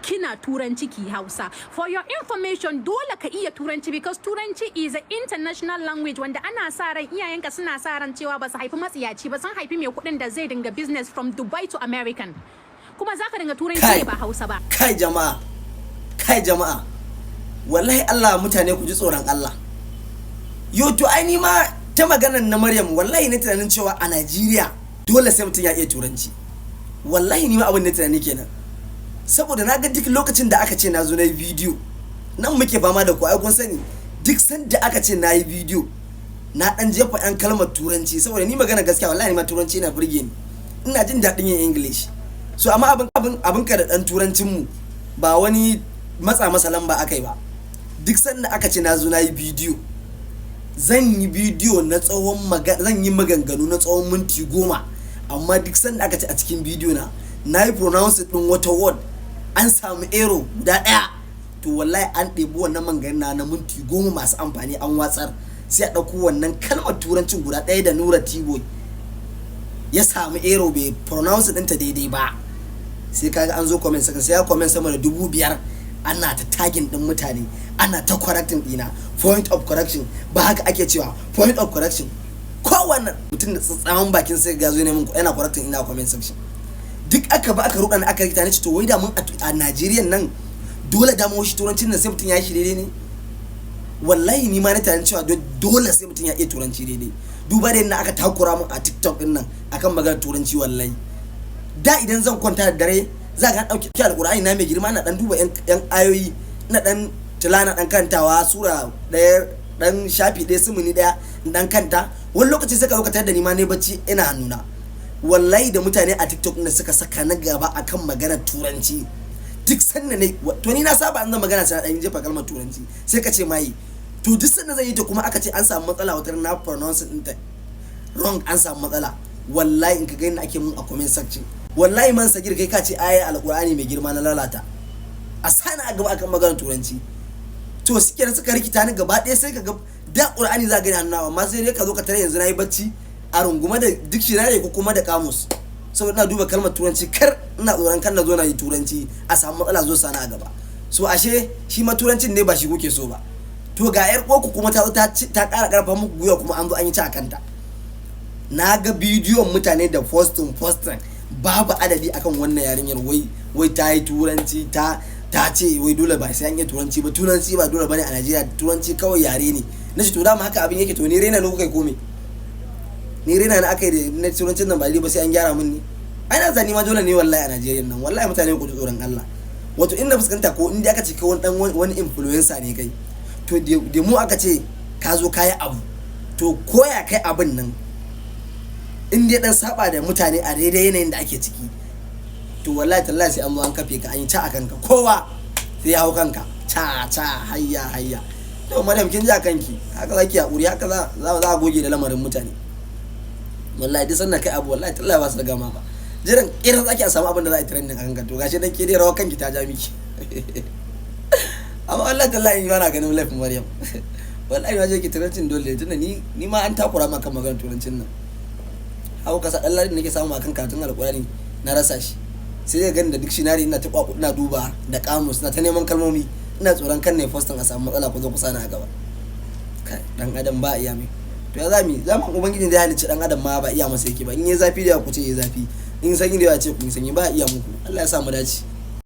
Kina Turanci ki Hausa. For your information, dole ka iya Turanci because Turanci is an international language wanda ana sa ran iyayenka suna sa ran cewa ba su haifi matsiyaci ba, sun haifi mai kuɗin da zai dinga business from Dubai to American. Kuma zaka dinga Turanci Kai. ne, ba Hausa ba. Kai jama'a, kai jama'a, wallahi Allah, mutane ku ji tsoron Allah. Yo, to ai ni ma ta maganar na Maryam, wallahi na tunanin cewa a Najeriya dole sai mutum ya iya Turanci. Wallahi ni ma abin da tunani kenan, saboda na ga duk lokacin da aka ce na zo na yi bidiyo nan, muke fama da ku, ai kun sani, duk sanda aka ce na yi bidiyo na dan jefa yan kalmar Turanci, saboda ni magana gaskiya, wallahi ni ma Turanci yana burge ni, ina jin daɗin yin English. So amma abin ka da dan Turancin mu ba wani matsa masa lamba akai ba. Duk sanda aka ce na zo na yi bidiyo, zan yi bidiyo na tsawon zan yi maganganu na tsawon minti 10, amma duk sanda aka ce a cikin bidiyo na na yi pronounce din wata word, an samu error guda ɗaya, to wallahi an ɗebi wannan magana na minti 10 masu amfani an watsar, sai a ɗauko wannan kalmar Turancin guda ɗaya da Nura T-Boy ya samu error, bai pronounce ɗinta daidai ba. Sai kaga an zo comment saka, sai ya comment sama da 5,000, ana ta tagging din mutane, ana ta correcting dina, "Point of correction, ba haka ake cewa, point of correction." Kowanne mutum da tsatsaman bakin sai ga zo ne mun yana correcting ina comment section. Duk aka ba aka ruɗa ni, aka rikita ni. To wai da mun a Najeriya nan dole da mu shi Turancin nan sai mutum ya yi shi daidai ne? Wallahi ni ma na tunanin cewa dole sai mutum ya iya Turanci daidai, duba da yadda aka takura mun a TikTok din nan akan maganar Turanci. Wallahi da idan zan kwanta da dare, za ka ɗauki Alƙur'ani na mai girma, na ɗan duba yan ayoyi, na ɗan tila, na ɗan kantawa sura ɗaya, ɗan shafi ɗaya, sumuni ɗaya in ɗan kanta. Wani lokaci sai ka zo ka tarar da ni ma ne bacci ina hannuna. Wallahi da mutane a TikTok da suka saka na gaba akan maganar Turanci, duk sanda ne to ni na saba an zan magana sai na ɗan jefa kalmar Turanci, sai ka ce mai to duk sanda zan yi ta kuma aka ce an samu matsala, wata na pronounce ɗinta wrong, an samu matsala. Wallahi in ka ga yadda ake mun a comment section, wallahi man sagir, kai ka ce aya Alqur'ani mai girma na lalata a sana a gaba akan maganar Turanci. To suke da suka rikita ni gaba ɗaya, sai ka ga da Qur'ani za ka gani hannu, amma sai dai ka zo ka tare yanzu na yi bacci a rungume da dictionary ko kuma da kamus, saboda ina duba kalmar Turanci, kar ina tsoron kan na zo na yi Turanci a samu matsala, zo sana a gaba. So ashe shi ma Turancin ne ba shi kuke so ba. To ga yar uwarku kuma ta zo ta ƙara ƙarfa muku gwiwa, kuma an zo an yi ci a kanta. Na ga bidiyon mutane da posting posting babu adadi akan wannan yarinyar, wai ta yi Turanci, ta ce wai dole ba sai an yi Turanci ba, Turanci ba dole bane a Najeriya, Turanci kawai yare ne. Na ce to dama haka abin yake. To ni rena ne kuka yi kome? Ni rena na aka yi da na Turancin nan ba daidai ba, sai an gyara mun ne? Ai na zani ma dole ne wallahi a Najeriya nan. Wallahi mutane ku ji tsoron Allah. Wato inda fuskanta ko inda aka ce ka wani dan wani influencer ne kai, to da mu aka ce ka zo ka yi abu, to koya kai abin nan in dai dan saba da mutane a daidai yanayin da ake ciki, to wallahi tallahi sai an zo an kafe ka, an yi ca a kanka, kowa sai ya hau kanka ca ca, hayya hayya. To madam, kin ji a kanki, haka zaki hakuri, haka za a goge da lamarin mutane. Wallahi duk sannan kai abu, wallahi tallahi ba su da gama ba, jiran irin zaki a samu abin da za a yi trending a kanka. To gashi dan ke dai rawar kanki ta ja miki. Amma wallahi tallahi ni ba na ganin laifin Maryam. Wallahi ma je ki Turancin dole, tunda ni ma an takura ma kan maganar Turancin nan. Hau kasa dan ladin nake samu akan karatun Alkurani na rasa shi, sai dai gani da dictionary ina ta kwaku, ina duba da kamus, na ta neman kalmomi, ina tsoron kan ne posting a samu matsala, ku zo ku sani a gaba. Kai, dan adam ba iya mai. To ya zami zaman Ubangiji da ya halicci dan adam ma ba iya masa yake ba. In yi zafi da ku ce yi zafi, in sanyi da ya ce ku yi sanyi, ba iya muku. Allah ya sa mu dace.